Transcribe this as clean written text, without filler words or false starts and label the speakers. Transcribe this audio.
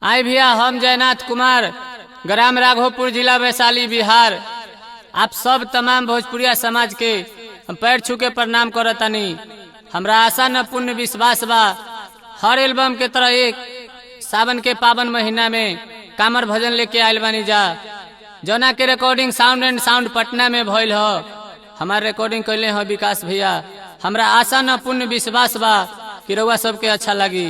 Speaker 1: आई भैया हम जयनाथ कुमार, ग्राम राघोपुर, जिला वैशाली, बिहार। आप सब तमाम भोजपुरिया समाज के हम पैर छू के प्रणाम करतानी। हमरा आशा न पुण्य विश्वास बा, हर एल्बम के तरह एक सावन के पावन महीना में कामर भजन लेके आयल बानी जा, जौना के recording sound and sound Patna में भइल ह। हमार रिकॉर्डिंग कैले ह विकास भैया। हमरा आशा न पुण्य विश्वास बा कि रउआ सबके अच्छा लगी।